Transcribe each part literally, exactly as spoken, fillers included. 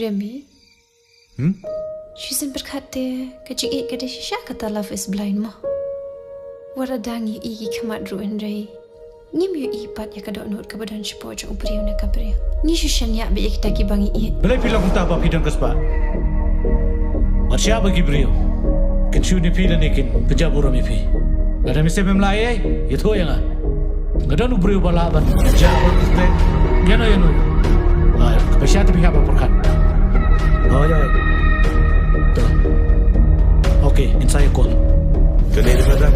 Remi. Hmm? Shisien pyrkhat te ka jingïeit ka dei shisha kata love is blind mo. Wat la dang ïohi ki khmat ruh hynrei ngim ïohi pat ïa ka dohnud kaba don shapoh jong u briew ne ka briew. Ngi shu shaniah beit ïa kita kiba ngi ïeit. Balei phi long kumta ba phi don ka spah? Wat shah ba ki briew kin shu ïa phi lane kin pynjah burom ïa phi. Lada me sep em lah ei, ïathuh ïa nga. Nga don u briew ba lah ban jah burom ïa phi. Ïano ïano. Ai, ka pisa te phi hap ban pyrkhat. Oh, ïa. To. Okay, inside call. Kane dei madam.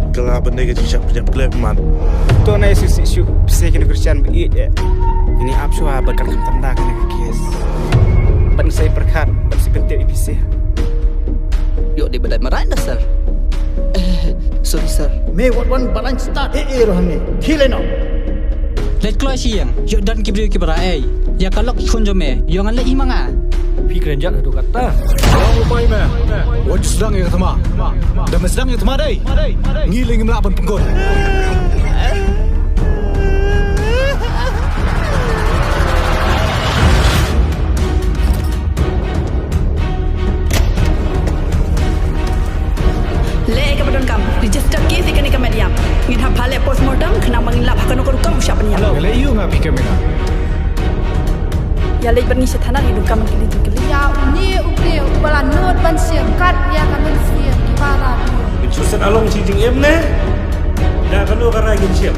Ka lah ban dei ka jingshah pynjah pynjah man. To na ïa shu shu shu pisa kane Christian ba ïeit eh. Ini ap shuwa ba kan kham tanda kane ka case. Ban sai pyrkhat, ban sai pyntip ïa pisa. Ïoh dei ba dei marai na sir. Eh, sorry sir. Me wat wan balang start eh eh roh me. Khile no. Leit kloi shi ïeng, ïoh don ki briew kiba ra ei. Ïa ka lok khun jong me, ïoh ngan leit i ma nga. Phi kren jat haduh katta. Ong u pai me. Wat ju sdang ïa ka thma. Da me sdang ïa ka thma dei. Ngi lei ngim lah ban pynkut. Leh kaba donkam, register case ïa kane ka Mariam. Ngin hap phah leh postmortem, khnang ba ngin lap ha kano ka rukom u shah pynïap. Hello. Nga leh ïa u nga phi ka mena. Ïa leit bad ngi sha thana, ngi donkam ban kylli jingkylli. Ïa une u briew uba la nud ban shim kat ïa ka mynsiem kiba la biang. Ngin shu set along shi jingim ne? Da kano ka rai ngin shim?